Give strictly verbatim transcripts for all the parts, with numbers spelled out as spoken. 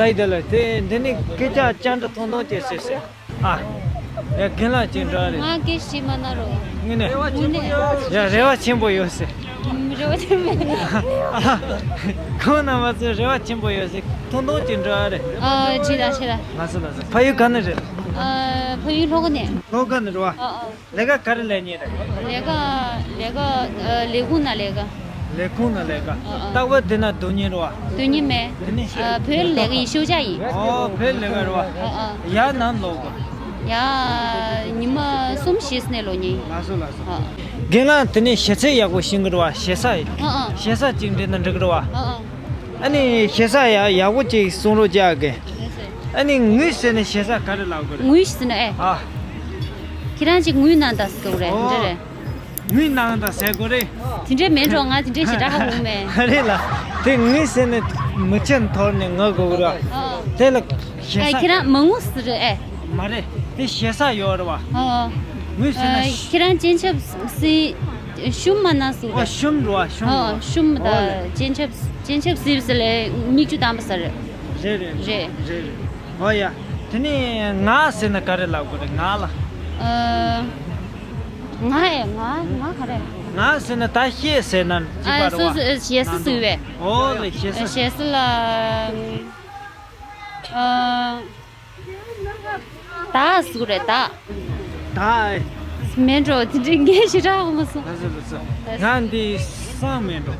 ཨའི་དེ་ལ་དེ་འདི་ནི་སྐད་ཆ་ཅང་འདྲ་ཐུང་ཐུང་ཅིག་ཟེར་ཟེར། ཨ། ཡ་རྒན་ལགས་ཅིག་འགྲོ་རེད། ང་སྐད་ཞིག་མ་གནང་རོགས། དངོས་གནས། དངོས་གནས། ཡ་རེ་བ་ཆེན་པོ་ཡོད་ཟེར། ཨུམ། རེ་བ་ཆེན་པོ་ཡོད། ཨ། ཁོང་རྣམ་པ་ཚོས་རེ་བ་ཆེན་པོ་ཡོད་ཟེར། ཐུང་ཐུང་ཅིག་འགྲོ་རེད། ཨ། ཇི་ལ་ཞེ་ལ། ལགས་སོ་ལགས་སོ། ཕ་ཡུལ་ག་ནས་རེད། ཨ། ཕ་ཡུལ་ལྷོ་ཁ་ནས། ལྷོ་ཁ་ནས་རེད་བ། ཨ་ཨ། ལས་ཀ་ག་རེ་ལས་མཁན་རེད། ལས་ཀ། ལས་ཀ། ཨ། ལས་ཁུངས་ནང་ལས་ཀ། ལས་ཁུངས་ནང་ལས་ཀ། ཨ་ཨ། རྟག་པར་དེ་ན་སྡོད་མཁན་རེད་བ། སྡོད་མཁན་མེད། དེ་ནས། ཨ། བོད་ལས་ཀ་ཡིན། ཞོགས་ཇ་ཡིན། ཨོ། བོད་ལས་ཀ་རེད་བ། ཨ་ཨ། ཡར་ནམ་ལོག་གོ། ཡ། ཉི་མ་གསུམ་བཞི་ནས་ལོག་མཁན་ཡིན། ལགས་སོ་ལགས་སོ། ཨ། རྒན་ལགས་དེ་ནས་ཞེ་ཚ་ཡག་པོ་ཤེས་ཀྱི་རེད་བ། ཞེ་ས། ཨ་ཨ། ཞེ་ས་གཅིག་འདྲི་ན་འགྲིག་གི་རེད་བ། ཨ་ཨ། ཨ་ནི་ཞེ་ས་ཡག་ཡག་པོ་ཅིག་གསུང་རོགས་བྱ་གི། ཨ་ནི་ངུས་ཟེར་ནས་ཞེ་ས་ག་རེ་ལབ་དགོས་རེད། ངུས་ཟེར་ན་ཨེ། ཨ། ཁྱེད་རང་ཅིག་ངུས་གནང་དང་ཟེར་དགོས་རེད། འདི་འདྲ་རེད། ངུས་གནང་དང་ཟེར་དགོས་རེད། དེ་འདྲ་མིན་འགྲོ། ང་དེ་འདྲ་ཞེ་དྲག་ཧ་གོ་མེད། ཨ་རེད་ལ། དེ་ངུས་ཟེར་ནས་མིག་ཆུ་འཐོར་ནས་ངུ་དགོས་རེད། ཨ། དེ་ལ་ཞེ་ས། ཨ། ཁྱེད་རང་མ་ངུ་ཟེར་རེད་ཨེ། མ་རེད། དེ་ཞེ་ས་ཡོད་རེད་བ། ཨ། ངུས་ཟེར་ན། ཨ། ཁྱེད་རང་སྤྱན་ཆབ་སྲིད། ཤུམ་མ་གནང་ཟེར་རེད། ཨོ། ཤུམ་རེད་བ། ཤུམ་རེད་བ། ཨ། ཤུམ་དང་། ཨོ་ལེ། སྤྱན་ཆབ། སྤྱན་ཆབ་སྲིད་ཟེར་ལེ་མིག་ཆུ་བཏང་པ་ཟེར་རེད། རེད་རེད། རེད། རེད་རེད། ཨོ་ཡ། དེ་ནས་ང་ཟེར་ན་ག་རེ་ལབ་དགོས་རེད། ང་ལ། ཨ། ང་ཨེ། ང་ང་ག་རེ། ང་ཟེར་ན་ད་ཤེས་ཟེར་ན་ཅིག་པ་རེད་བ། ཨ། སོ་སོ། ཨ། ཞེ་ས་ཟེར་བས། ཨོ་ལེ། ཞེ་ས། ཞེ་ས་ལ། ཨ། བདག་ཟེར་རེད། བདག་བདག་ཨེ། མིན་འགྲོ། དེ་འདྲའི་ངས་ཞེ་དྲག་ཧ་གོ་མ་སོང་། ལགས་སོ་ལགས་སོ། ང་འདི་སང་མིན་འགྲོ།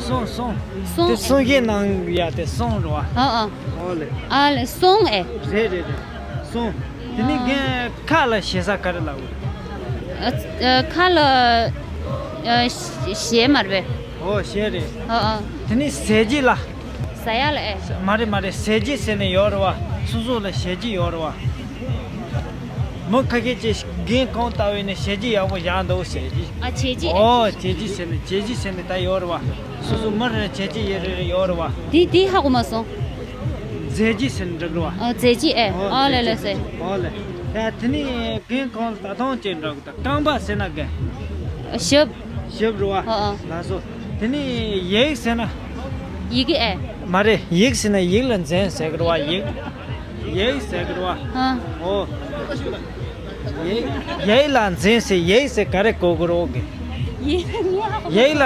སོང་སོང་། སོང་། དེ་སོང་ཞེས་གནང་ཡ་དེ་སོང་རེད་བ། ཨ་ཨ། ཨོ་ལེ། ཨ་ལེ། སོང་ཨེ། རེད་རེད་རེད། སོང་། དེ་ནི་ཨ། ངས་ཁ་ལ་ཞེ་ས་ག་རེ་ལབ་དགོས། ཨ། ཨ། ཁ་ལ། ཨ། ཞེ་མ་རེད་པས། ཨོ། ཞེ་རེད། ཨ་ཨ། དེ་ནི་ཟས་བརྗིད་ལ། ཟ་ཡ་ལ་ཨེ། མ་རེད་མ་རེད། ཟས་བརྗིད་ཟེར་ནས་ཡོད་རེད་བ། སོ་སོ་ལ་ཞེ་བརྗིད་ཡོད་རེད་བ། མི་ཁ་ཤས་ཀྱིས་རྒན་ཁོང་ལྟ་བུ་ནི་ཞེ་བརྗིད་ཡག་པོ་བཞག་འདུག་ཟེར་གྱི། ཨ། ཞེ་བརྗིད། ཨོ། ཞེ་བརྗིད་ཟེར་ནས། ཞེ་བརྗིད་ཟེར་ནས་ད་ཡོད་རེད་བ། སོ་སོ་མི་རེ་རེ་ཞེ་བརྗིད་ཡེ་རེ་རེ་ཡོད་རེད་བ། དེ་དེ་ཧ་གོ་མ་སོང་། མཛད་རྗེས་ཟེར་ནས་འགྲིག་རེད་བ། ཨ། མཛད་རྗེས་ཨེ། ཨོ། ཨ་ལེ་ལེ་ཟེར། ཨོ་ལེ། ད་དེ་ནས་རྒན་ཁོང་ལ་ད་དུང་ཅིག་འདྲི་དགོས། རྐང་པ་ཟེར་ན་ག་རེ། ཞབས། ཞབས་རེད་བ། ཨ་ཨ། ལགས་སོ། དེ་ནས་ཡིག་ཟེར་ན། ཡི་གེ་ཨེ། མ་རེད། ཡིག་ཟེར་ན་ཡིག་ལ་འཛིན་ཟེར་གི་རེད་བ། ཡིག་ཡིག་ཟེར་གི་རེད་བ། ཨ། ཨོ། ཡིག་ཡིག་ལ་འཛིན་ཟེར། ཡིག་ཟེར་ག་རེ་གོ་གི་རེད་གི། ཡིག་ཡིག་ལ་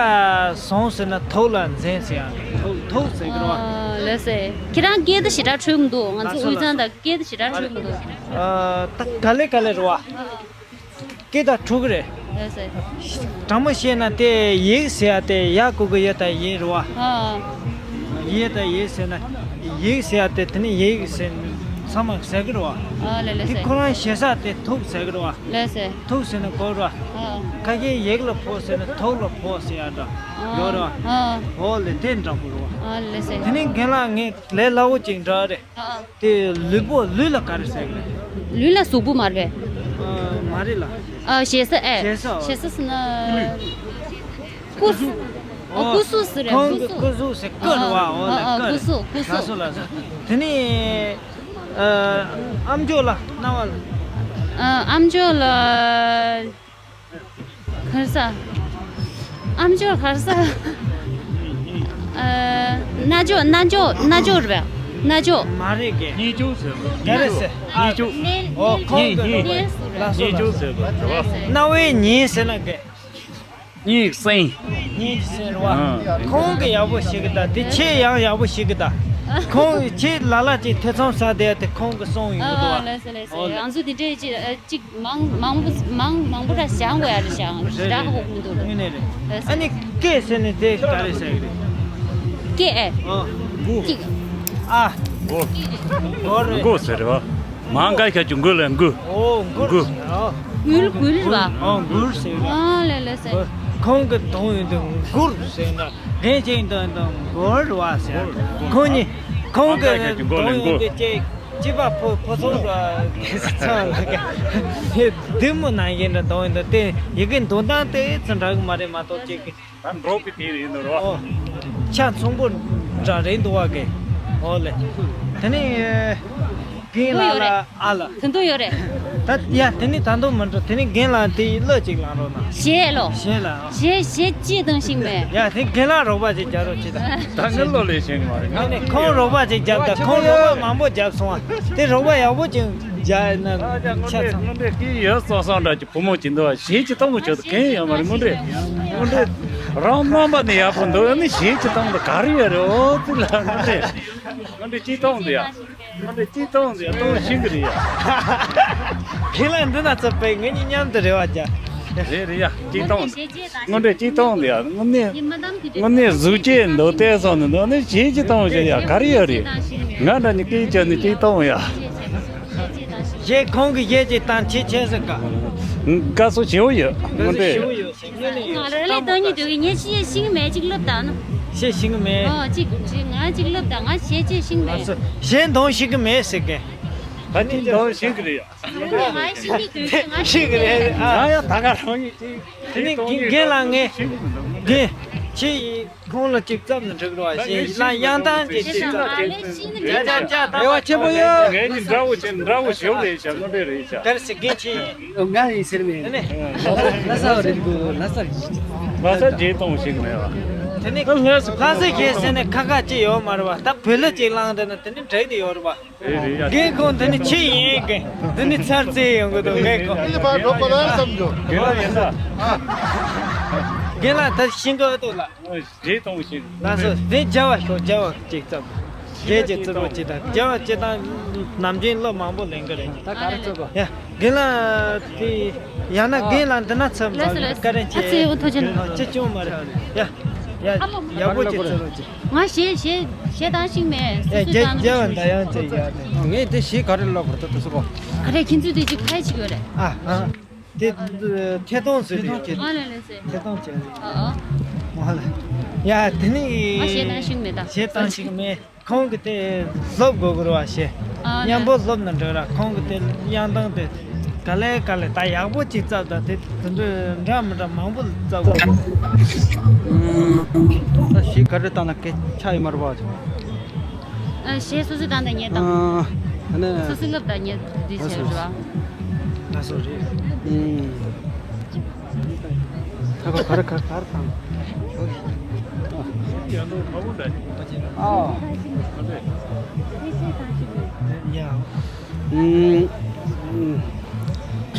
བཟུང་ཟེར་ན་ཐུགས་ལ་འཛིན་ཟེར་ཡ། ཐུགས་ཐུགས་ཟེར་གི་རེད་བ། ཨ། ལགས་སེ། ཁྱེད་རང་སྐད་དེ་ཞེ་དྲག་འཁྲུལ་གི་འདུག་ང་ཚོ་དབུས་གཙང་དང་སྐད་དེ་ཞེ་དྲག་འཁྲུལ་གི་འདུག་ཨ། ད་ག་ལེ་ག་ལེ་རེད་བ། སྐད་ད་འཁྲུལ་གི་རེད། ལགས་སེ། དྲང་མོ་བཤད་ན་དེ་ཡིག་ཟེར་ཡ་དེ་ཡ་གུ་གུ་ཡ་ད་ཡིན་རེད་བ། ཨ། ཡ་ད་ཡིན་ཟེར་ན། ཡིག་ཟེར་ཡ་དེ་དེ་ནི་ཡིག་ཟེར་ཚང་མ་ཟེར་གི་རེད་བ། ཨ་ལེ་ལེ་དེ་ཟེར། ཁོ་རང་ཞེ་ས་དེ་ཐུགས་ཟེར་གི་རེད་བ། ལགས་སེ། ཐུགས་ཟེར་ན་གོ་རེད་བ། ཨ། ཁ་ཤས་ཡིག་ལ་ཕོག་ཟེར་ན་ཐུགས་ལ་ཕོག་ཟེར་ཡ་འདྲ། ཨ། ཡོད་རེད་བ། ཨ། ཨོ་ལེ་དེ་འདྲ་པོ་རེད་བ། ཨ་ལེ་ལེ་ཟེར། དེ་ནི་རྒན་ལགས་ངས་ལས་སླ་བོ་ཅིག་འདྲ་རེད། ཨ། དེ་ལུས་པོ། ལུས་ལ་ག་རེ་ཟེར་གི་རེད། ལུས་ལ་གཟུགས་པོ་མ་རེད། ཨ། མ་རེད་ལ། ཨ། ཞེ་ས་ཨེ། ཞེ་ས། ཞེ་ས་ཟེར་ན། སྐུ་གཟུགས། ཨ། སྐུ་གཟུགས་ཟེར་རེད། ཁོང་གི་སྐུ་གཟུགས། སྐུ་གཟུགས་ཟེར། སྐུ་རེད་བ། ཨ། ཨོ་ལེ། ཨ། སྐུ། སྐུ་གཟུགས། སྐུ་གཟུགས། ལགས་སོ་ལགས་སོ། དེ་ནི། ཨ། ཨམ་ཅོག་ལ་རྣ་བ་ལ། ཨ། ཨམ་ཅོག་ལ། ག་རེ་ཟ། ཨམ་ཅོག་ག་རེ་ཟ། ཨ། རྣ་ཅོག་རྣ་ཅོག་རྣ་ཅོག་རེད་པས། རྣ་ཅོག་མ་རེད་གི། སྙིང་ཅོག་ཟེར། ག་རེ་ཟེར། སྙིང་ཅོག་སྙིང་། ཨོ། ཁོང་གི། སྙིང་། སྙིང་། ལགས་སོ་ལགས་སོ། སྙིང་ཅོག་ཟེར་བ་རེད་བ། རྣ་བའི་སྙིང་ཟེར་ན་གི། སྙིང་གི་སེང་། སྙིང་གི་སེང་རེད་བ། ཨ། ཁོང་གི་ཡག་པོ་ཤེས་གི་ད། དེ་ཁྱེད་ཡང་ཡག་པོ་ཤེས་གི་ད། ཁོང་གི་ཁྱེད་ལ་ལ་ཅིག་ཐེ་ཚོམ་ཟ་བསྡད་དེ་ཁོང་གི་གསུང་ཡོང་གི་འདུག་བ། ཨ། ལགས་སེ་ལགས་སེ། ཨོ་ལེ། ང་ཚོ་དེ་འདྲས་ཅིག་ཨ། ཅིག་མང་མང་པོ་མང་མང་པོ་འདྲ་སྦྱང་དགོས་ཡ་རེད་ཤག་རེད་རེད་རེད། ཧ་གོ་གི་མི་འདུག་དངོས་གནས་རེད། ལགས་སེ། ཨ་ནི་སྐད་ཟེར་ནི་དེ་ག་རེ་ཟེར་གི་རེད། སྐད་ཨེ། ཨོ། མགུ། ཅིག་ཨ། མགུ། མགུ་རེད། མགུ་ཟེར་རེད་བ། མང་ག་ཁ་ཅུ་མགུ་ལ་མགུ། ཨོ། མགུ། མགུ། ཨོ། མགུལ་མགུལ་རེད་བ། ཨོ། མགུལ་ཟེར་རེད། ཨ་ལེ་ལེ་ཟེར། ཁོང་གི་གདོང་ཡོད་དུ་མགུར་ཟེར་ན། རྒན་ཅིག་འདོན་དང་མགོར་བ་ཟེར། ཁོང་གཉིས། ཁོང་གི་གདོང་ཡོད་དུ་ཅེ་ཅེ་པ་ཕོ་ཕོ་ཚོང་ར་ཚང་ལ་ག་ཧེ་བདུད་མོ་ནང་བཞིན་འདྲ་གདོང་ཡོད་དུ་དེ་ཡི་གེ་འདོན་སྟངས་དེ་ཚོ་འདྲ་གི་མ་རེད་མ་གཏོགས་ཅིག་གི། ད་འབྲོག་པའི་དེ་ཡིན་ནོ་རོ། ཨོ། ཆ་ཚང་པོ་འདྲ་རེད་འདུག་བ་གི། ཨོ་ལེ། དེ་ནས་རྒན་ལགས་ལ་ཨ་ལ། དོན་དུ་ཡོད་རེད། ད་ཡ་དེ་ནི་ད་དུང་མི་འགྲོ། དེ་ནི་རྒན་ལགས་དེ་ཡི་བློ་ཅིག་ལངས་རོགས་གནང་། གཞས་ལོ། གཞས་ལ་ཨ། གཞས་གཞས་ཅི་དང་ཤིང་མེད། ཡ་དེ་རྒན་ལགས་རོགས་པ་ཅིག་རྒྱག་རོགས་ཅིག་དང་། ད་ངའི་བློ་ལས་ཤེས་མ་རེད། ང་ནི་ཁོང་རོགས་པ་ཅིག་རྒྱབ་དང་། ཁོང་རོགས་པ་མང་པོ་རྒྱབ་སོང་བ། དེ་རོགས་པ་ཡག་པོ་ཅིག་རྒྱག་ན་ཆ་ཚང་། དངོས་འབྲེལ་སྐད་ཡོད་སོ་སོ་འདྲ་གི་བུ་མོ་ཅིག་འདུག་བ། གཞས་ཅི་གཏོང་གི་ཆོག་ཏུ་གན་ཡོད་མ་རེད། དངོས་འབྲེལ་དངོས་འབྲེལ་རང་རྣམ་པ་ནས་ཡག་པོ་འདུག་ནི་གཞས་ཅི་གཏོང་དུ་ག་རེ་ཡོད་རེད། ཨོ་ཙི་ལ་དངོས་འབྲེལ་དངོས་འབྲེལ་ཅི་གཏོང་འདུག་ཡ། ང་འདི་གཅིག་གཏོང་ཟེར་གཏོང་ཤེས་ཀྱི་རེད་ཡ། ཁྱེད་ལ་འདི་ན་ཚོད་པས་ངེད་གཉིས་མཉམ་དུ་རེ་བ་རྒྱག་རེད་རེད་ཡ། གཅིག་གཏོང་། དངོས་འབྲེལ་གཅིག་གཏོང་འདི་ཡ། དངོས་གནས་དངོས་གནས་གཟུགས་ཅན་འདུག་བལྟས་སོང་ནི་འདུག་ནི་གཞས་གཅིག་གཏོང་ཞེས་ཡ་ག་རེ་ཡོད་རེད། ང་འདྲ་ནི་སྐད་ཅོ་ནི་གཅིག་གཏོང་ཡ། གཞས་ཁོང་གི་གཞས་གཅིག་བཏང་ཁྱེད་ཁྱེད་ཟེར་ག་དགའ་བསུ་ཞེ་པོ་ཡོད། དངོས་འབྲེལ། ང་རང་ལས་སྟོང་ཉིད་དུ་གི་ངས་ཤེས་ཤིང་མེད་ཅིག་སློབ་དང་ན། ཤེས་ཤིང་མེད། ཨོ་ཅིག་ཅིག་ང་ཅིག་སློབ་དང་། ང་ཤེས་ཅེས་ཤིང་མེད། ལགས་སོ། གཞས་འདོན་ཤེས་ཀྱི་མེད་ཟེར་གི་ད་ཅིག་འདོན་ཤེས་ཀྱི་རེད་ཡ། ང་ཤེས་ཀྱི་དུས་ཀྱི་ང་ཤེས་ཀྱི་རེད། ང་ཡང་ད་ག་རང་ཡིན་ཅིག་དེ་ནི་རྒན་ལགས་ངས་རྒན་ཁྱེད་ཡིན། ཁོང་ལ་ཅིག་བརྩམས་ནས་འགྲིག་རོགས། ཞེས་ལ་ཡང་དང་ཅིག་ཅིག་བརྩམས། རེ་བ་ཆེན་པོ་ཡོད། ངས་ནི་འདྲ་བོ་ཆེ་འདྲ་བོ་ཞེ་པོ་རེད་ཤག་དངོས་འབྲེལ་རེད་ཤག་གར་སི་རྒན་ཆེ་ཡིན། ང་ཡིན་ཟེར་མེད། ལྷ་ས་བ་རེད་འདུག་ལྷ་ས་རེད། ལྷ་ས་རྗེས་གཏོང་ཞིག་མེད་བ། དེ་ནི་ལྷ་ས་རྒན་ཟེར་ནས་ཁ་ཁ་ཅིག་ཡོད་མ་རེད་བ། ད་བོད་ལ་ཅིག་བླངས་བསྡད་ན་དེ་ནི་འགྲིག་དེ་ཡོད་རེད་བ། རེད་རེད་ཡ། རྒན་ཁོང་འདི་ནི་ཆི་ཡིན་གི་འདི་ནི་ཚར་རྩེ་ཡོང་གི་འདུག་རྒན་ཁོང་། འདི་ཕར་འགྲོ་པ་ལ་བསམ་འགྲོ། རྒན་ལགས་ཡིན་ད། རྒན་ལགས་ད་ཤིང་ཀ་འདུག་ལ། རྗེས་གཏོང་ཞིག་ལགས་སོ། དེ་རྒྱ་བ་ཤོག་རྒྱ་བ་ཅིག་ཙམ། རྒྱལ་གྱི་བརྩེ་བ་ཅིག་དང་རྒྱ་བ་ཅིག་དང་ནམ་རྒྱུན་སློབ་མང་པོ་ལེན་གི་རེད། ད་ག་རེ་རྩོད་པ། ཡ། རྒན་ལགས་དེ་ཡང་ན་རྒན་ལགས་འདི་ན་ཚབ་མ་རེད། བཀའ་དྲིན་ཆེ། ཨ་ཙི་ཐུགས་རྗེ་གནང་། ཅི་བྱུང་མ་རེད། ཡ། ཡ། ཡག་པོ་ཅིག་བརྩེ་བ་ཅིག་ང་གཞས་གཞས་གཞས་བཏང་ཤིང་མེད། ཡ། སོ་སོའི་རྒྱ་བཏང་རྒྱ་བ་འདྲ་ཡང་ཅིག་ཡ། ངས་དེ་གཞས་ག་རེ་ལབ་དགོས་རེད་ད་དེ་ཚོ་གོ་ག་རེ་ཁྱེད་ཚོས་དེ་ཅིག་ཕལ་ཆེར་ཡོད་རེད། ཨ་ཨ། དེ་ཐད་གཏོང་བཟོས་ཏེ་ཁྱེད། ཨ་ལེ་ལེ་ཟེར། ཐད་གཏོང་བྱས་རེད། ཨ་ཨ། ཨ་ལེ། ཡ་དེ་ནི། ང་གཞས་བཏང་ཤེས་མེད་ད། གཞས་བཏང་ཤེས་མེད། ཁོང་གི་དེ་སློབ་དགོས་དགོས་རེད་བ་གཞས། ཨ་ལེ། མཉམ་པོ་སློབ་ན་འགྲིག་ར། ཁོང་གི་དེ་དབྱངས་གཏོང་དེ་ག་ལེ་ག་ལེ་ད་ཡག་པོ་ཅིག་བརྩམས་ད། དེ་དེ་འདྲ་འདྲ་མི་འདྲ་མང་པོ་བརྩམས་དགོས། ད་གཞས་ག་རེ་བཏང་ན་སྐད་ཆ་ཡོད་མ་རེད་བ། ཨ། གཞས་སོ་སོའི་བཏང་དང་ངས་བཏང་། ཨ་ནི། སོ་སོའི་སློབ་དང་ངས་འདི་བྱས་རེད་བ། ལགས་སོ་རེད། ཨུམ། ད་ག་ག་རེ་ག་ག་རེ་བཏང་། ཨ། ཡ། ཨུམ།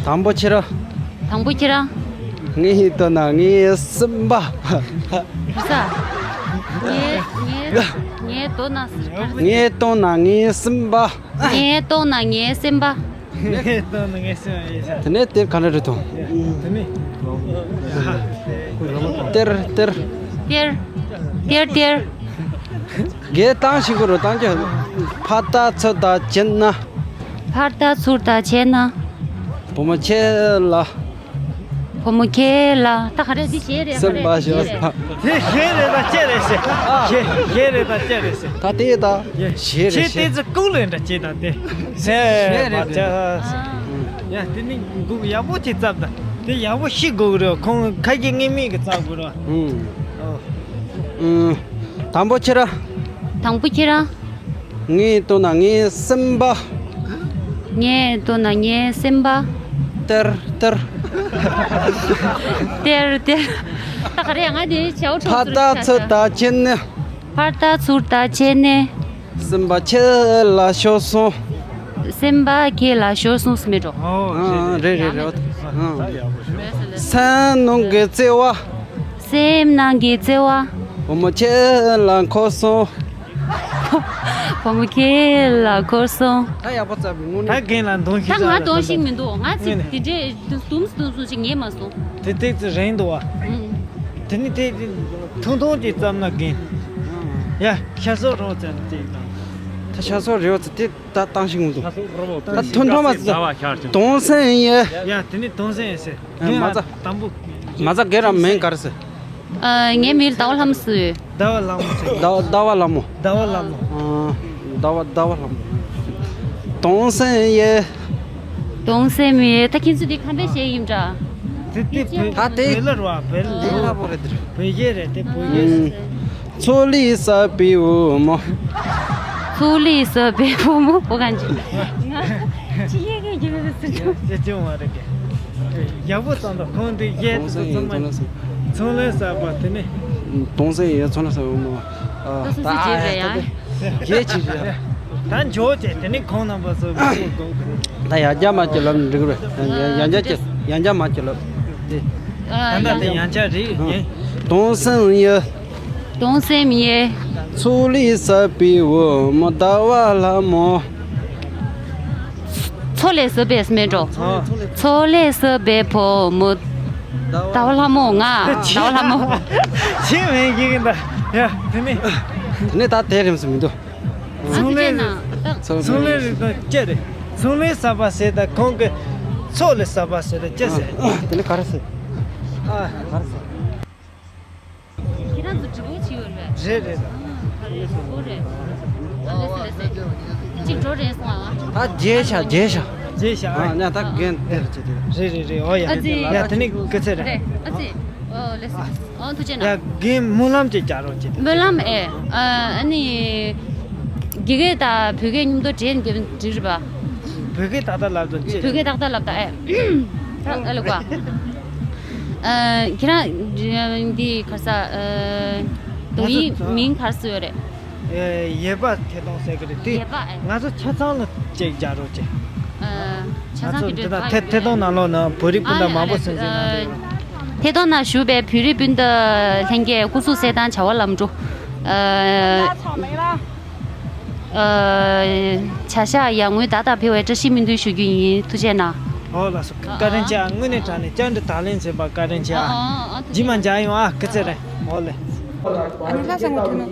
དང་པོ་ཁྱེད་རང་། དང་པོ་ཁྱེད་རང་། ངའི་དོན་ན་ངའི་སེམས་པ། བུ་ས། ངའི་ངའི་ངའི་དོན་ན། ངའི་དོན་ན་ངའི་སེམས་པ། ངའི་དོན་ན་ངའི་སེམས་པ། ངའི་དོན་ན་ངའི་སེམས་པ་ཡིན་ས། དེ་ནས་དེ་ག་འདྲ་རེད་དོ། དེ་ནས། ཏེར་ཏེར། ཏེར། ཏེར་ཏེར། གའི་བཏང་ཞིག་གོ་རོ་བཏང་རྒྱ། ཕར་ལྟ་ཚུར་ལྟ་བྱེད་ན། ཕར་ལྟ་ཚུར་ལྟ་བྱེད་ན། བུ་མོ་ཁྱེད་ལ། བུ་མོ་ཁྱེད་ལ། ད་ག་རེ་འདི་གཞས་རེད། ག་རེ་སེམས་པ་ཞོག་གཞས་རེད། དེ་གཞས་རེད་ད་ཅི་རེད་ཟེར། གཞས་གཞས་རེད་ད་ཅི་རེད་ཟེར། ད་དེ་ད་གཞས་རེད་ཁྱེད་ཟེར། དེ་ཚོ་ལྐུགས་ལན་འདྲ་བྱེད་ད་དེ། གཞས་རེད་མ་དེ། བྱ་ཟེར། ཡ་དེ་ནི་འགུག་ཡག་པོ་ཅིག་བརྩམས་ད། དེ་ཡག་པོ་ཤེས་དགོས་གི་རེད། ཁོང་ཁ་སྐད་ངེས་མེད་གི་བརྩམས་དགོས་རེད། ཨུམ། ཨོ། ཨུམ། དང་པོ་ཁྱེད་རང་། དང་པོ་ཁྱེད་རང་། ངའི་དོན་ན་ངའི་སེམས་པ། ངའི་དོན་ན་ངའི་སེམས་པ། ཏེར་ཏེར། ཏེར་ཏེར། ད་ག་རེ་ང་དེ་བྱའོ་ཕར་ལྟ་ཚུར་ལྟ་བྱེད་ནས། ཕར་ལྟ་ཚུར་ལྟ་བྱེད་ནས། སེམས་པ་ཁྱེད་ལ་ཤོར་སོང་། སེམས་པ་ཁྱེད་ལ་ཤོར་སོང་ཟེར་མེད་འགྲོ། ཨོ། ཨ། རེད་རེད་རེད། ཨ། སེམས་ནང་གི་བརྩེ་བ། སེམས་ནང་གི་བརྩེ་བ། བུ་མོ་ཁྱེད་ལ་འཁོར་སོང་། བུ་མོ་ཁྱེད་ལ་འཁོར་སོང་། ད་ཡག་པོ་བརྩམས་པའི་དངོས་གནས། ད་རྒན་ལ་འདོན་ཤེས། ད་ང་འདོན་ཤེས་མི་འདུག་ང་ཚིག་དེ་འདྲས་དུམ་སུ་དུམ་སུ་ཞིག་ངེས་མ་སོང་། དེ་ཏིག་ཙི་རིང་འདུག་བ། ཨུམ། དེ་ནི་དེ་ཐུང་ཐུང་ཅིག་བརྩམས་ན་རྒན། ཡ་ཤ་སོགས་རོ་ཙམ་ཅིག་དང་། ད་ཤ་སོགས་རོ་ཙམ་དེ་ད་བཏང་ཤིང་འདུག་ད་ཐུང་ཐུང་མ་ཟད་དོང་སེང་ཡེ། ཡ་དེ་ནི་དོང་སེང་ཡེ་ཟེར། མ་རྒན་ལ་དང་པོ། མ་རྒན་རང་མིང་ག་རེ་ཟེར། ཨ། ངའི་མིང་ཟླ་བ་ལྷ་མོ་ཟེར། ཟླ་བ་ལྷ་མོ་ཟེར། ཟླ་བ་ཟླ་བ་ལྷ་མོ། ཟླ་བ་ལྷ་མོ། ཨ། ཟླ་བ་ཟླ་བ་ལྷ་མོ། དོང་སེང་ཡེ། དོང་སེང་ཡེ། ད་ཁྱེད་ཚོ་འདི་ཁམས་པའི་གཞས་ཡིན་འདྲ། དེ་དེ་བོད་ད་དེ་བོད་ལ་རེད་བ། བོད་ལ་ལ་བོད་རེད། བོད་གཞས་རེད་དེ་བོད་གཞས། ཨ། ཚོ་ལི་ས་པི་བུ་མོ། ཚོ་ལི་ས་པི་བུ་མོ་བོ་གང་ཅི། ང་ཅི་ཡེ་གེ་གེ་གེ་ ཡ་ཅི་མ་རེད་གི། ཡག་པོ་བཏང་འདུག་ཁོང་འདི་གཡས་དེ་ཚོ་ཚང་མ་ཚོང་ལས་གསར་པ་དེ་ནི། དོང་སེང་ཡ་ཚོང་ལས་གསར་པ་མོ། ད་སོ་སོ་རྗེས་རེད་ཡ། རྗེས་ཅི་རེད། ད་འཇོག་བྱས་དེ་ནི་ཁོང་རྣམ་པ་ཚོ་གི་ཚོ་དགོས་གི། ད་ཡང་བསྐྱར་མ་སྐྱེ་ལབ་ནི་འགྲིག་རེད། ཡང་བསྐྱར་སྐྱེ་ཡང་བསྐྱར་མ་སྐྱེ་ལབ་དེ། ད་ད་དེ་ཡང་བསྐྱར་རེད་ཡིན། དོང་སེང་ཡ། དོང་སེང་ཡ། ཚོང་ལས་གསར་པའི་བུ་མོ་ཟླ་བ་ལྷ་མོ། མཚོ་ལས་བསགས་པའི་སྨན་གྲོགས། མཚོ་ལས་བསགས་པའི་བུ་མོ། ཟླ་བ་ལྷ་མོ་ང་ཟླ་བ་ལྷ་མོ། ཆེ་མེད་ཀྱི་གི་འདྲ། ཡ་དེ་ནི། དེ་ནི་ད་དེ་རིམ་སུ་མི་འདུག་ཚོང་ལས། ཚོང་ལས་རིག་དང་སྐྱེ་རེད། ཚོང་ལས་གསར་པ་ཟེར་དང་ཁོང་གི་མཚོ་ལས་གསར་པ་ཟེར་དང་སྐྱེ་ཟེར། དེ་ནི་ག་རེ་ཟེར། ཨ། ག་རེ་ཟེར། ཁྱེད་རང་ཚོ་འགྲིག་པོ་བྱས་ཡོད་རེད། རེད་རེད། ཨ་ཕ་རེད་འགྲིག་པོ་རེད། ཨ་ལེ་སི་ལེ་སི། གཅིག་འགྲོ་རན་སོང་ཨ། ད་རྗེས་ཤ་རྗེས་ཤ། རྗེས་ཤ་ཨ། ཨ་ཉ་ད་རྒན་དེར་བྱེད་དེ། རེད་རེད་རེད། ཨོ་ཡ། ཨ་ཙི། ཡ་དེ་ནི་སྐུ་ཚེ་རེད། རེད་ཨ་ཙི། ཨོ་ལེ་སི་ལེ་སི། ཨོ་ཐུགས་རྗེ་གནང་། ཡ་རྒན་སྨོན་ལམ་ཅིག་རྒྱག་རོགས་བྱེད་དེ། སྨོན་ལམ་ཨེ། ཨ་ནི། དགེ་རྒན་དང་བོད་སྐད་མཉམ་དུ་འདྲེས་ནས་འགྲིག་རེད་པ། བོད་སྐད་ཏག་ཏག་ལབ་དང་ཅི། བོད་སྐད་ཏག་ཏག་ལབ་དང་ཨེ། ད་ཨ་ལེ་ཀ་ཨ། ཁྱེད་རང་འདི་ག་རེ་ཟ། ཨ། དོ་ཡིག་མིང་ག་རེ་ཟེར་ཡོད་རེད། ཨེ། ཡེ་པ་ཐེ་ཏོང་ཟེར་གི་རེད་དེ། ཡེ་པ་ཨེ། ང་ཚོ་ཆ་ཚང་ལ་ཅིག་རྒྱག་རོགས་བྱེད། ཨ། ཆ་ཚང་གི་འདི་དང་ཐེ་ཐེ་ཏོང་ནང་ལོགས་ན་བོད་རིགས་སྤུན་ཟླ་མང་པོ་སེམས་སེམས་ནང་འདུག་ཐེ་ཏོང་ན་བཞུགས་པའི་བོད་རིགས་སྤུན་ཟླ་ལྷན་རྒྱས་སྐུ་གཟུགས་གསལ་ཐང་བྱ་བ་ལམ་འགྲོ། ཨ། བྱ་བཞག་ཡར་ངོའི་ཟླ་ལྟར་འཕེལ་བའི་བཀྲ་ཤིས་སྨོན་འདུན་ཞུ་རྒྱུ་ཡིན། ཐུགས་རྗེ་གནང་། ཨོ་ལགས་སོ། བཀའ་དྲིན་ཆེ། དངོས་གནས་དྲང་གནས་བཅར་འདྲི་དང་ལེན་བྱས་པ་བཀའ་དྲིན་ཆེ། ཨ། ཇི་མ་འཇག་ཡོང་ཨ། སྐུ་ཚེ་རིང་། ཨོ་ལེ། ཨ་ནི་ལྷ་ས་ངོ་ཐུག་ནོ།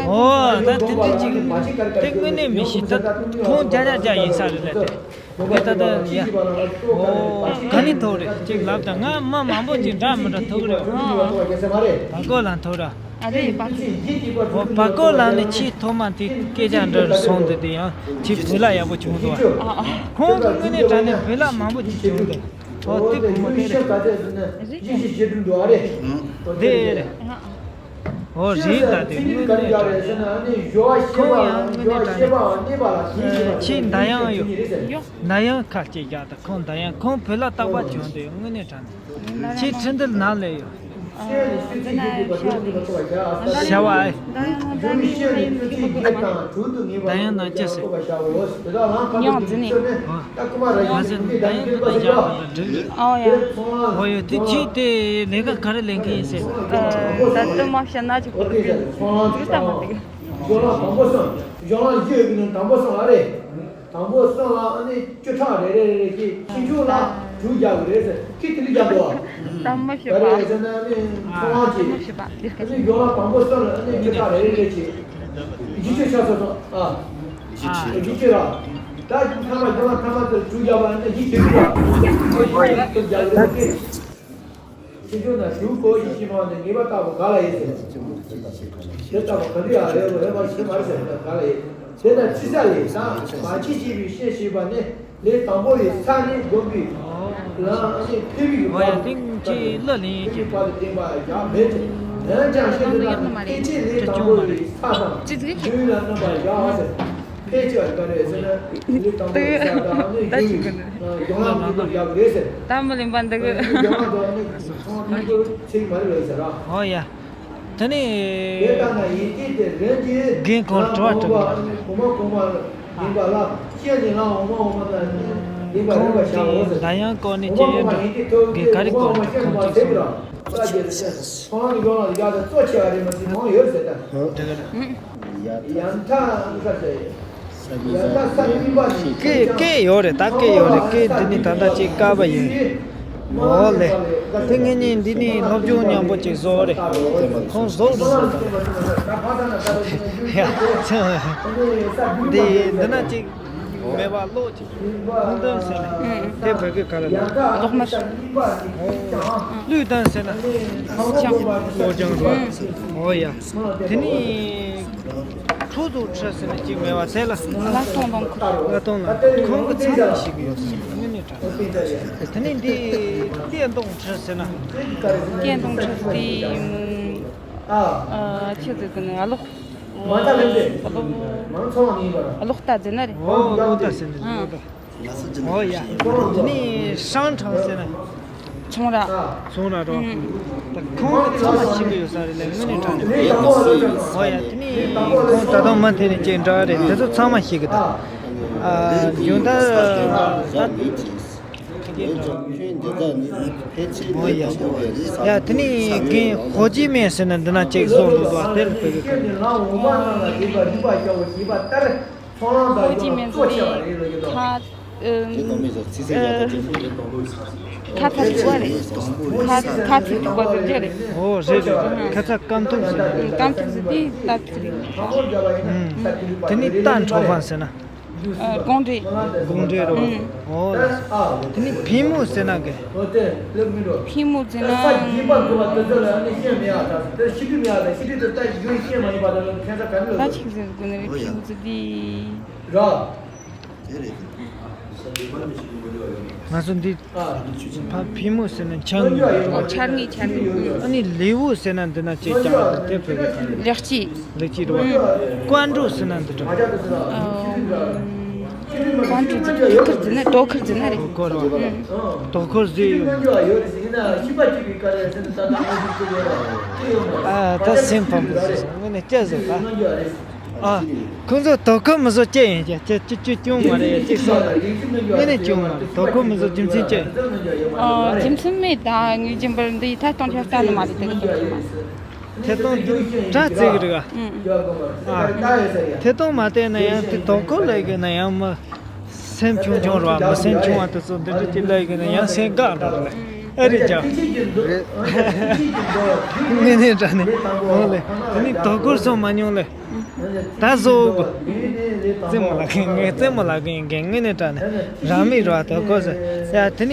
ཨོ་ད་དེ་འདྲ་ཅིག་དེ་དངོས་གནས་མི་ཤེས། ད་ཁོང་རྒྱ་རྒྱ་རྒྱ་ཡིན་ས་རེད་ལ་དེ། དེ་ད་ལྟ་ཡ། ཨོ་ག་ནས་ཐོག་རེད་ཅིག་ལབ་དང་། ང་མི་མང་པོ་ཅིག་འདྲ་མི་འདྲ་ཐུག་རེད། བར་སྐོར་ལ་ཐུག་ར། ཨ་རེ་བར་སྐོར། ཨོ་བར་སྐོར་ལ་ནི་ཆེས་ཐོག་མ་དེ་སྐད་ཆ་འདྲ་རུ་སོང་དུས་དེ་ཡང་ཆེས་བོད་ལྭ་ཡག་པོ་བྱུང་འདུག་བ། ཨ་ཨ། ཁོང་ཚོ་དངོས་གནས་དྲང་གནས་བོད་ལྭ་མང་པོ་ཅིག་བྱུང་འདུག་ཨོ་དེ་བུ་མོ་དེ་རེད། དེ་རེད། ཨ་ཨ། ཨོ་རེད། ད་དེ་དངོས་གནས་དྲང་གནས་ཁོང་ཡང་དངོས་གནས་དྲང་གནས་ཆེས་མདའ་ཡང་ཡོད། ཡོད། མདའ་ཡང་ཁ་ཅིག་བཞག་ད་ཁོང་མདའ་ཡང་ཁོང་བོད་ལྭ་རྟག་པར་གྱོན་དེ་དངོས་གནས་དྲང་གནས། ཁྱེད་ཁྲིན་ཏུ་ནང་ལས་ཡོད། ཨ། འདི་ན་ཤ་ལི། ཤ་བ་ཨེ། ད་ཡང་ན་ཅི་ཟེར། ཡང་འཛིན་ནས། ཨ། མ་ཟེར། ད་ཡང་འདི་ན་བཞག་པ་འགྲིག་རེད། ཨོ་ཡ། ཨོ་ཡ། དེ་ཁྱེད་དེ་ལས་ཀ་ག་རེ་ལས་མཁན་ཡིན་ཟེར། ད་དུ་མ་བཤད་ན་ཅིག་གོ་རེད། འགྲིག་ད་མ་འགྲིག་གཞུང་ལམ་དང་པོ་གསུམ། གཞུང་ལམ་བཞི་ཡོད་ཀྱི་ནང་དང་པོ་གསུམ་ཨ་རེད། དང་པོ་གསུམ་ལ་ཨ་ནི་བཅུ་ཕྲག་རེ་རེ་རེ་རེ་གི་ཁྱི་ཆུང་ལ་དྲུག་རྒྱག་གི་རེད་ཟེར། ཁྱི་དེ་འདྲ་རྒྱག་འདུག་ཨ། ད་མ་ཤེས་པ། ག་རེ་ཟེར་ན་ཨ་ནི་ཚོང་ལམ་གྱི། ཨ་ནི་གཞུང་ལམ་དང་པོ་གསུམ་ལ་ཨ་ནི་བཅུ་ཕྲག་རེ་རེ་རེ་གི་བཞི་བཅུ་ཆགས་སོང་ཨ། བཞི་བཅུ་ར། ད་མཐའ་མ་གཞུང་ལམ་མཐའ་མ་དེར་དྲུག་རྒྱག་པ་ཨ་ནི་བཞི་བཅུ་ར། བཞི་བཅུ་རྒྱག་གི་རེད་ཟེར། ཁྱེད་ཚོ་ན་གཞུང་གོ་ཞིག་ཤེས་མ་ནས་ངེས་པ་ལྟ་བུ་ག་ལ་ཡིན་ཟེར། དེ་ལྟ་བུ་ག་འདྲ་ཡང་རེད་བ་རེད་བ་ཤེས་མ་རེད་ཟེར་ན་ག་ལ་ཡིན། དེ་ན་ཕྱི་ས་ལས་དང་མ་ཕྱི་ཞེས་པའི་ཤེས་ཞེས་པ་ནི་ལས་དང་པོ་ཡི་ས་ནི་བསྒོམ་པའི་ལམ་ནི་ཕེབས་པའི་བར་དུ་ཕེབས་པའི་བར་དུ་བསྟན་པ་ཡང་མེད་དེ། འོན་ཀྱང་ཤེས་དུ་ན་ཕལ་ཆེར་ལས་དང་པོ་ཡི་ས་དང་རྒྱུད་ལ་རྣམ་པར་བཞག་ཟེར། ཕལ་ཆེར་ག་རེ་ཟེར་ན་ལས་དང་པོའི་ས་དང་ནི་ད་ཡུལ་ཅི་གི་ནི་གཞུང་ལམ་གྱི་འདུག་ཡག་རེད་ཟེར། ད་མི་ལེན་པ་འདི་གི། གཞུང་ལམ་དུ་ནི་ཚོང་མི་འདུག་ཚིག་མ་རེད་ལོས་ཟེར་ར། ཨོ་ཡ། དེ་ནི་དེ་ལྟ་ན་ཡིན་གྱི་དེ་རིམ་གྱིས་རྒན་ཁོང་ལ་དྲི་བ་དྲི་གོང་མ་གོང་མ་ཡིན་པ་ལ་ཤེས་ནས་ལ་འོ་མ་འོ་མ་ན་ཡིན་པ་རིམ་པ་བཞག་འོ་ཟེར། ད་ཡང་གོ་ནས་འོ་མ་ཁོང་ཡིན་གྱི་ཐུག་གི་ག་རེ་གོ་འོ་མ་ཁོང་ཅིག་སོང་། ཚོང་གི་གཞུང་ལ་ཡག་དང་གཙོ་ཆེ་བ་རེད་མ་ཚིག་མང་ཡོད་ཟེར་ད། འདི་གི་རེད། ཡ་མཐའ་ཁ་ཟེར། ཡ་མཐའ་ས་གཉིས་པ་ནི་སྐད་སྐད་ཡོད་རེད། ད་སྐད་ཡོད་རེད། སྐད་འདི་ནི་ད་ལྟ་ཅིག་བཀག་པ་ཡིན། འོ་ལེ། དེ་ངེད་གཉིས་འདི་ནི་སློབ་སྦྱོང་མཉམ་པོ་ཅིག་བཟོ་རེད། ཁོང་བཟོ་རུ་སོང་། ཡ་འདི་འདི་ན་ཅིག་མེད་པ་ལོག་ཅིག་ཁོང་དོན་ཟེར་ན་དེ་བོད་སྐད་ག་ལ་ལ། ལོག་མ་ཤ། ལུས་དོན་ཟེར་ན་ལོག་ཅང་རུ། འོ་ཡ། དེ་ནི། ཁྲོ་ཚོ་ཁྲི་ཟེར་ན་གཅིག་མེད་པ་དེ་ལ། ལ་སྟོང་དང་ཁུར། ལ་སྟོང་ལ་ཁོང་གི་ཚང་མ་ཞིག་ཡོད་ཟེར་དངོས་གནས་དྲང་། དེ་ནས་འདི་སྐད་གཏོང་ཁྲི་ཟེར་ན། སྐད་གཏོང་ཁྲི་དེ་ཨ་ཆི་ཟེར་གི་ནི་ཨ་ལོག་ཨ་ལོག་ཨ་ལོག་ལྟ་ཟེར་ན་རེད། ཨོ་ལོག་ལྟ་ཟེར་ན་རེད། ཨ་ལོག་ལྟ། ཨོ་ཡ། དེ་ནས་ཧྲང་ཁྲང་ཟེར་ན། ཚོང་ར། ཚོང་ར་རོ། ཨུམ། ད་ཁོང་གི་ཚང་མ་ཤེས་གི་ཡོད་ས་རེད་ལས་དངོས་གནས་དྲང་གནས། ཨོ་ཡ། དེ་ནས་ཁོང་ད་དུང་མུ་མཐུད་ནས་ཅིག་འདྲ་རེད། དེ་ཚོ་ཚང་མ་ཤེས་གི་ད། ཨ། རྒྱུན་ལྟར་ད། ཨོ་ཡ། ཡ། དེ་ནས་རྒན་ཧོ་ཅི་མིན་ཟེར་ན་འདི་ན་ཅིག་བཟོ་འདུག་དེ་ལ་བོད་སྐད་ཁ་ནས། ཧོ་ཅི་མིན་ཟེར་དེ་ཁ། ཨུམ། ཁ་ཚ་དྲུག་པ་རེད། ཁ་ཁ་ཚ་དྲུག་པ་ཟེར་རྒྱུ་རེད། ཨོ་རེད་རེད། ཁ་ཚ་སྐམ་ཐུག་ཟེར། ཨུམ། སྐམ་ཐུག་ཟེར་དེ་སྟབས་ཚིག་རེད། ཨུམ། དེ་ནས་རྟ་མགྲོན་པ་ཟེར་ན། ཨ། དགོང་དྲོ། དགོང་དྲོ་རེད་པ། ཨུམ། ཨོ་ལགས་སོ། དེ་ནས་ཕི་མོ་ཟེར་ན་གི། ཕི་མོ་ཟེར་ན། ད་ཅིག་ཟེར་དགོས་ནི་རེད། ཕི་མོ་ཟེར་དེ། ང་ཚོ་འདི་ཕ་ཕི་མོ་ཟེར་ན་འཆར་ངེས་རེད་པ། འཆར་ངེས། འཆར་ངེས། ཨ་ནི་ལེའུ་ཟེར་ན་འདི་ན་ཅིག་ཀྱང་དེ་བོད་སྐད་ཁ་ནས། ལེགས་སྐྱེས། ལེགས་སྐྱེས་རེད་པ། ཀོན་ཀྲུའུ་ཟེར་ན་འདི་འདྲ། ཨོ། ཀོན་ཀྲུའུ་ཟེར་དོ་ཁུར་ཟེར་ན། དོ་ཁུར་ཟེར་ན་རེད། དོ་ཁུར་རེད་པ། ཨུམ། དོ་ཁུར་ཟེར་ཡོད། ཨ། ད་སེམས་ཕམ་པོ་ཟེར་སོང་། དངོས་གནས་སྐྱིད་ཟེར་ད། ཨ། ཁོང་ཚོ་དོ་ཁུར་མི་བཟོ་སྐྱིད་ཡིན། ཀྱ་ཀྱ་ཀྱ་ཀྱ་ཅུང་མ་རེད། ཅིག་སོང་ན་དངོས་གནས་ཅུང་མ་རེད། དོ་ཁུར་མི་བཟོ་རྒྱུ་མཚན་ཅི་ཡིན། ཨོ། རྒྱུ་མཚན་མེད། ད་ངའི་རྒྱུན་པར་འདི་ཐད་གཏོང་ཆ་ལྟ་ནི་མ་རེད། དེ་གི་དོ་ཁུར་མ། ཐད་གཏོང་དེ་དྲ་བརྩི་གི་རེད་པ། ཨུམ། ཨ། ཐད་གཏོང་མ་བལྟས་ན་ཡང་དེ་དོ་ཁུར་ལབ་གི་ན་ཡང་མི་སེམས་ཆུང་ཆུང་རེད་པ། མི་སེམས་ཆུང་བ་དེ་ཚོ་འདི་འདྲ་ཅིག་ལབ་གི་ན་ཡང་སེམས་དགའ་འགྲོ་རེད། ཨེ་རེད་ཀྱ། རེད། དངོས་གནས་དྲང་གནས། འོ་ལེ། དེ་ནས་དོ་ཁུར་སོང་མ་མྱོང་ལེ། ད་བཟོ་དགོས། རྩེད་མོ་ལབ་གི། ངས་རྩེད་མོ་ལབ་གི་ཡིན། དངོས་གནས་དྲང་གནས་རང་མི་རེད་པ། དོ་ཁུར་ཟེར། ཡ། དེ་ནས་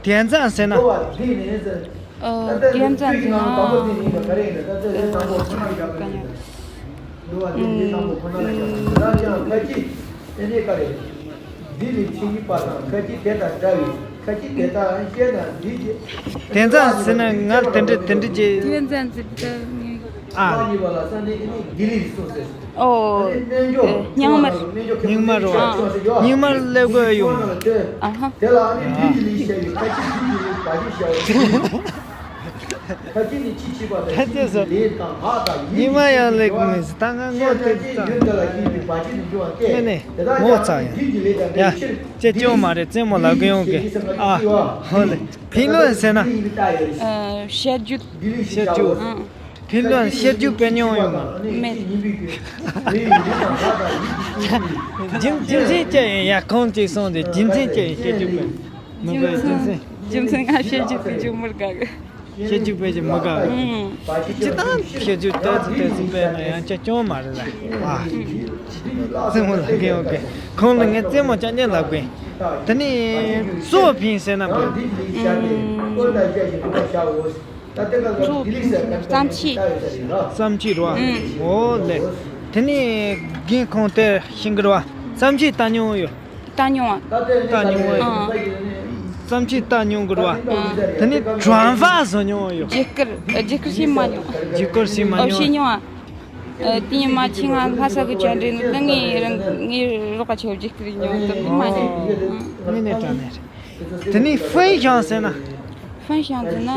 དེ་ཙང་ཟེར་ན། ཨོ། དེ་ཙང་ཟེར་ན། ཨུམ། ཨུམ། དེ་ཙང་ཟེར་ན་ང་དེ་འདྲ་དེ་འདྲ་ཅིག་དེ་ཙང་ཟེར་དུས། ཨ། ཨོ། སྙིང་དམར། སྙིང་དམར་རེད་པ། ཨ། སྙིང་དམར་སླེབས་དགོས་ཡོད། ཨ་ཧ། ཨ། ད་ཅི་སོ། ཉི་མ་ཡང་ལེགས་མི་ཟེར། ད་ང་ངོ་དེ་ཙང་། དངོས་གནས་ངོ་ཚ་ཡང་། ཡ། ཅི་ཅུང་མ་རེད། རྩེད་མོ་ལབ་གི་ཡོང་གི། ཨ། ཧོ་ལེ། ཕིན་ལོན་ཟེར་ན། ཨ། བཤད་རྒྱུད། བཤད་རྒྱུད། ཨ། ཕིན་ལོན་བཤད་རྒྱུད་སྤེལ་མྱོང་ཡོད་མ། མེད། རྒྱུ་རྒྱུ་མཚན་ཅི་ཡིན། ཡ། ཁོང་ཅིག་སོང་སྟེ་རྒྱུ་མཚན་ཅི་ཡིན། བཤད་རྒྱུད་སྤེལ་མི་དགོས་རྒྱུ་མཚན། རྒྱུ་མཚན་ང་བཤད་རྒྱུད་སྤེལ་རྒྱུ་མི་དགའ་གི། བཤད་རྒྱུ་སྤེལ་རྒྱུ་མི་དགའ། ཨང་། སྤྱིར་བཏང་བཤད་རྒྱུ་ཏོག་ཙམ་ཏོག་ཙམ་སྤེལ་ན་ཡང་ཅི་ཅུང་མ་རེད་ལ། ཨ། རྩེད་མོ་ལབ་གི་ཡོད་གི། ཁོང་ལ་ངས་རྩེད་མོ་རྐྱང་རྐྱང་ལབ་གི། དེ་ནས་གཙོ་བོ་ཕིན་ཟེར་ན་བོད། ཨང་། གཙོ་བོ་ཕིན་ཟེར་ན་བརྩམས་ཆོས། བརྩམས་ཆོས་རེད་པ། ཨང་། འོ་ལེ། དེ་ནས་རྒན་ཁོང་དེ་ཤེས་གི་རེད་པ། བརྩམས་ཆོས་ལྟ་མྱོང་ཡོད། ལྟ་མྱོང་བ། ལྟ་མྱོང་བ། ཨང་། བརྩམས་ཆོས་ལྟ་མྱོང་གི་རེད་པ། ཨང་། དེ་ནས་转发བཟོ་མྱོང་ཡོད། བརྒྱུད་སྐུར། བརྒྱུད་སྐུར་བྱེད་མ་མྱོང་། བརྒྱུད་སྐུར་བྱེད་མ་ཨོ། མྱོང་། བྱེད་མྱོང་ཨ། ཨ། དེ་ཉིན་མ་ཁྱེད་ང་ལྷ་ས་གི་བཅར་འདྲི་ནོ་ད། ངས་རང་ངས་རོགས་པ་ཆེ་བརྒྱུད་སྐུར་མྱོང་དེ་མ་མྱོང་། དངོས་གནས་དྲང་གནས་རེད། དེ་ནས་ཧྥན་ཞང་ཟེར་ན། ཧྥན་ཞང་ཟེར་ན། ཨང་།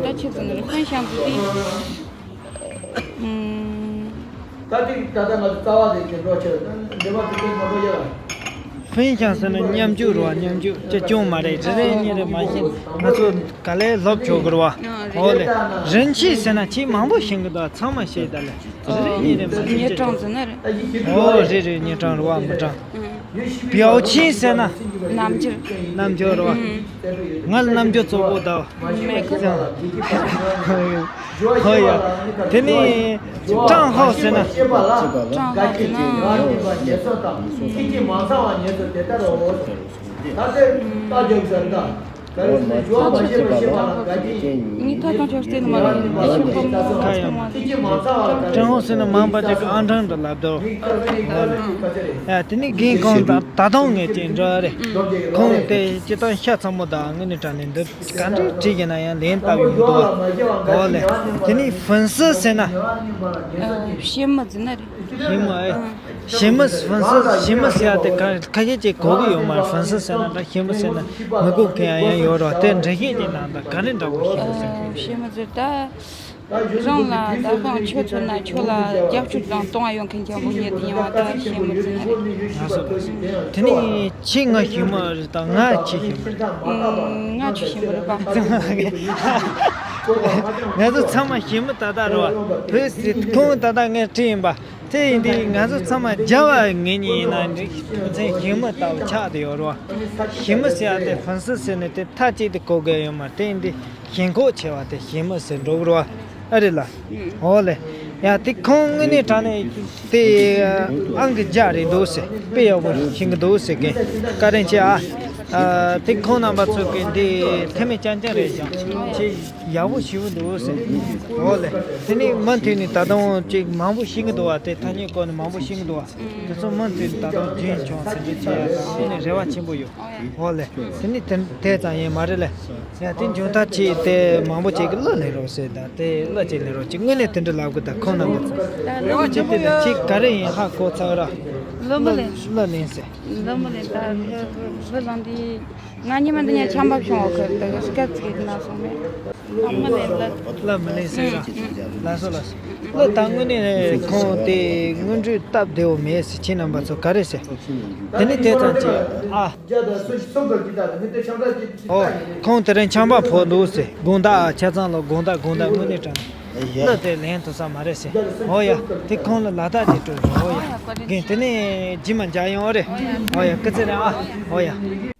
ད་ཆི་ཟེར་ན་རེད། ཧྥན་ཞང་ཟེར་དུས། ཨང་། ད་ཅིག་ད་ལྟ་ང་ཚོ་རྩ་བ་དེ་དེ་འགྲོ་ཆེ་བ་འདི་བ་དེ་དེ་མ་འགྲོ་ཡ། ཧྥན་ཞང་ཟེར་ན་མཉམ་སྤྱོད་རེད་པ། མཉམ་སྤྱོད་ཅི་ཅུང་མ་རེད། རེ་རེ་གཉིས་རེ་མ་ཤེས། ང་ཚོ་ག་ལེར་སློབ་ཆོག་གི་རེད་པ། འོ་ལེ། 人气ཟེར་ན་ཆེས་མང་པོ་ཤེས་གི་འདུག་ཚང་མ་ཤེས་ད་ལེ། རེ་རེ་གཉིས་རེ་མ་ཤེས། 女装ཟེར་ན་རེད། འོ་རེད་རེད། 女装རེད་པ། 女装། 表情ཟེར་ན། རྣམ་འགྱུར། རྣམ་འགྱུར་རེད་པ། ང་ལ་རྣམ་འགྱུར་བཙོག་པོ་འདུག་མེད་གི། ཧོ་ཡ། དེ་ནས་ཀྲང་ཧའོ་ཟེར་ན། ཀྲང་ཧའོ་ཟེར་ན། ངས་ཐག་ཆོད་བྱས་ནི་མ་རེད། ཁ་ཡང་། ཀྲང་ཧོ་ཟེར་ན་མང་པ་ཅིག་གི་ཨང་གྲངས་འདྲ་ལབ་འདུག་ཡ། དེ་ནི་རྒན་ཁོང་ད་ད་དུང་ངས་ཅིག་འདྲི་བ་རེད། ཁོང་དེ་སྤྱིར་བཏང་ཤ་ཚ་མོ་དང་དངོས་གནས་དྲང་གནས་འདི་ག་འདྲ་བྲིས་ཀྱི་ན་ཡང་ལན་བཏབ་ཡོང་འདུག་བ། འོ་ལེ། དེ་ནི་ཧྥུན་སི་ཟེར་ན། ཞི་མི་ཟེར་ན་རེད། ཞི་མི་ཨེ། ཞི་མི་ཧྥུན་སི་ཞི་མི་ཟེར་ཡ་དེ་ག་ཁ་ཤས་ཅིག་གོ་གི་ཡོད་མ་རེད། ཧྥུན་སི་ཟེར་ན་འདྲ་ཞི་མི་ཟེར་ན་མི་གོ་མཁན་ཡང་ཡང་ཡོད་རེད། དེ་འགྲེལ་བཤད་ཅིག་གནང་དང་། ག་རེ་འདྲ་བོ་ཞི་མི་ཟེར་མཁན། ཞི་མི་ཟེར་ད། རང་ལ་ད་ཁོང་ཆོས་ཚོ་ན་ཆོས་ལ་རྒྱབ་སྐྱོར་དང་གཏོང་བ་ཡོད་མཁན་ཅན་པོ་ཉིད་དུ་ཡོང་བ་ད་ཞི་མི་ཟེར་ན་རེད། ང་སོ། དེ་ནི་ཁྱེད་ང་ཞི་མི་རེད་དང་ང་ཁྱེད་ཞི་མི་རེད། ང་ཁྱེད་ཞི་མི་རེད་པ། ང་ཚོ་ཚང་མ་ཞི་མི་ད་ད་རེད་བ། བོད་སྲིད་ཁོང་ད་ད་ངས་བྲིས་ཡིན་པ། དེ་ཡིན་དུས་ང་ཚོ་ཚང་མ་རྒྱ་བ་ངེད་གཉིས་ཡིན་ན་འགྲིག་མཚན་ཞི་མི་ལྟ་བུ་ཆགས་བསྡད་ཡོད་རེད་བ། ཞི་མི་ཟེར་ཡ་དེ་ཧྥུན་སི་ཟེར་ནས་དེ་མཐའ་གཅིག་ཏུ་གོ་དགོས་ཡོད་མ་རེད། དེ་ཡིན་དུས་ཞེན་ཁོག་ཆེ་བ་དེ་ཞི་མི་ཟེར་འགྲོ་གི་རེད་བ། ཨ་རེད་ལ། འོ་ལེ། ཡ་དེ་ཁོང་དངོས་གནས་དྲང་གནས་དེ་ཨང་ཀི་བརྒྱ་རེད་འདུག་ཟེར། དཔེ་ཡག་པོ་ཤེས་ཀྱི་འདུག་ཟེར་མཁན་བཀའ་དྲིན་ཆེ་ཨ། ཨ་དེ་ཁོང་རྣམ་པ་ཚོ་གི་འདི་མཐའ་མའི་རྐྱང་རྐྱང་རེད་ཀྱང་ཆེ། ཡག་པོ་ཞེ་པོ་འདུག་ཟེར། འོ་ལེ། དེ་ནས་མུ་མཐུད་ནས་ད་དུང་ཅིག་མང་པོ་ཤེས་ཀྱི་འདུག་བ། དེ་ཐ་སྙད་སྐོར་ནས་མང་པོ་ཤེས་ཀྱི་འདུག་བ། དེ་ཚོ་མུ་མཐུད་ནས་ད་དུང་རྒྱུན་འཁྱོངས་ཟིན་བྲིས་བྱེད་ཡ་ལ་དངོས་གནས་རེ་བ་ཆེན་པོ་ཡོད། འོ་ལེ། དེ་ནས་དེ་དེ་ཙམ་ཡིན་མ་རེད་ལེ། ཡ་དེ་འཇོན་ཐང་ཆེ་དེ་མང་པོ་ཅིག་གིས་གླུ་ལེན་རོགས་ཟེར། ད་དེ་གླུ་ཅིག་ལེན་རོགས་ཅིག་དངོས་གནས་དེ་འདྲ་ལབ་དགོས། ད་ཁོང་རྣམ་པ་ཚོ་རེ་བ་ཆེན་པོ་ཡོད། ཁྱེད་ག་རེ་ཡིན་ཧ་གོ་ཚར་ར། གླུ་མི་ལེན། གླུ་ལེན་ཟེར། གླུ་མི་ལེན། ད་གླུ་གླུ་བླངས་དུས། ང་ཉི་མ་འདི་ནས་ཆམ་པ་བྱུང་བ་ཁོ་ད་ག་སྐད་ཅིག་ན་སོང་མེད། ཨ་མ་ལེན་ལ། ལ་མི་ལེན་ཟེར་ར། ལགས་སོ་ལགས་སོ། ལ་ད་དངོས་གནས་ཁོང་དེ་དངོས་འབྲེལ་སྟབས་བདེ་བོ་མེད་ཟེར། ཁྱེད་རྣམ་པ་ཚོ་ག་རེ་ཟེར། དེ་ནི་དེ་ཙམ་གྱིས་ཨ། ཨོ། ཁོང་དེ་རིང་ཆམ་པ་ཕོག་འདུག་ཟེར། དགོང་དག་ཆ་ཚང་ལ་དགོང་དག་དགོང་དག་དངོས་གནས་དྲང་། གླུ་དེ་ལེན་ཐུབ་ས་མ་རེད་ཟེར། ཨོ་ཡ། དེ་ཁོང་ལ་ལ་དྭགས་ཀྱི་སྤྲོད་རོགས། ཨོ་ཡ། རྒན་དེ་ནས་རྗེས་མ་མཇལ་ཡོང་། ཨོ་རེད། ཨོ་ཡ། སྐུ་ཚེ་རིང་ཨ། ཨོ་ཡ།